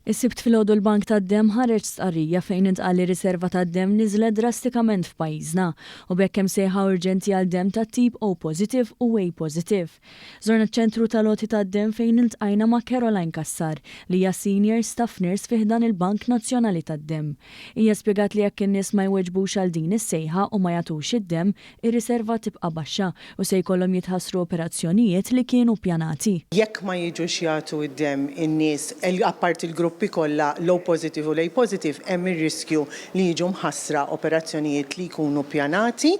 Is-Sibt filgħodu l-Bank tad-Demm ħareġ stqarrija fejn intqal li r-riserva tad-demm niżlet drastikament f'pajjiżna u b'hekk hemm sejħa urġenti għal demm tat-tip O positive u A positive. Żorna ċ-ċentru tal-għoti tad-demm fejn iltqajna ma' Caroline Cassar li hija Senior Staff Nurse fi ħdan il-Bank Nazzjonali tad-Demm. Hija spjegat li jekk in-nies ma jweġbux għal din is-sejħa u ma jagħtux id-demm, ir-riserva tibqa' baxxa u se jkollhom jitħassru operazzjonijiet li kienu ppjanati. Jekk ma jiġux jagħtu d-demm in-nies, apparti l-gruppi kollha, l-O positive u l-A positive, hemm ir-riskju li jiġu mħassra operazzjonijiet li jkunu ppjanati.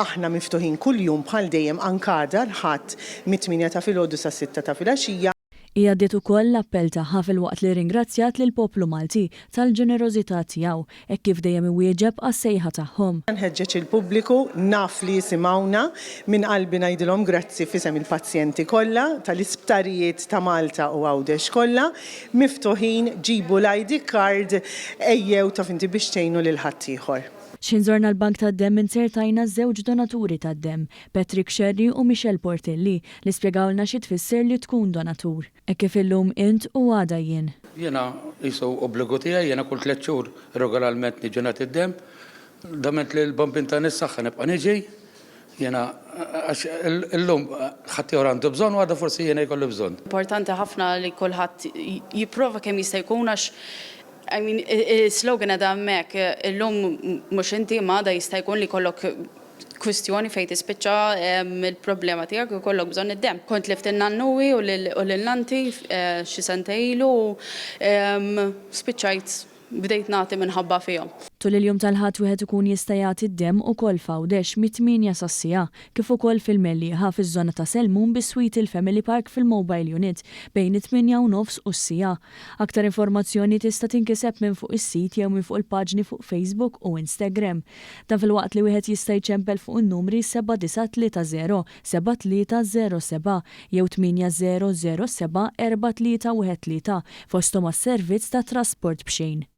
Aħna miftuħin kuljum bħal dejjem anke għada l-Ħadd mit-tmienja ta' filgħodu sas-sitta ta' filgħaxija. Hija għaddiet ukoll l-appell tagħha filwaqt li rringrazzjat lill-poplu Malti tal-ġenerożità tiegħu hekk kif dejjem iwieġeb għas-sejħa tagħhom. Nħeġġeġ il-pubbliku, naf li jisimgħuna, minn qalbi ngħidilhom grazzi f'isem il-pazjenti kollha tal-isptarijiet ta' Malta u Għawdex kollha, miftuħin, ġibu l-ID card, ejjew taf inti biex tgħinu lil ħaddieħor. X'ħin żorna l-bank tad-demm inzertajna żewġ donaturi tad-demm, Patrick Scerri u Michelle Portelli, li spjegawlna xi tfisser li tkun donatur. Hekk kif illum int u għada jien. Jiena qisu obbligu tiegħi, jiena kull tlett xhur regolarment niġi nagħti d-demm. Dament li l-bambin tani s-saħħa nibqa' niġi. Jiena għax illum ħaddieħor għandu bżonn u għada forsi jiena jkolli bżonn. Importanti ħafna li kulħadd jipprova kemm jista' jkun għax I mean is-slogan qiegħda hemmhekk, illum mhux inti imma għada jista' jkun li jkollok kwistjoni fejn tispiċċa il-problema tiegħek u jkollok bżonn id-demm. Kont tlift in-nannuwi u lil nannti xi sentejn ilu u spiċċajt bdejt nagħti minħabba fihom. Tul il-jum tal-Ħadd wieħed ikun jista' jagħti d-demm ukoll f'Għawdex mit-tmienja sas-siegħa, kif ukoll fil-Mellieħa fiż-żona ta' Selmun biswit il-Family Park fil-Mobile Unit bejn it-tmienja u nofs u s-siegħa. Aktar informazzjoni tista' tinkiseb minn fuq is-sit jew minn fuq il-paġni fuq Facebook u Instagram. Dan filwaqt li wieħed jista' jċempel fuq in-numri 7930 7307 jew 8007 4313 fosthom għas-servizz ta' trasport b'xejn.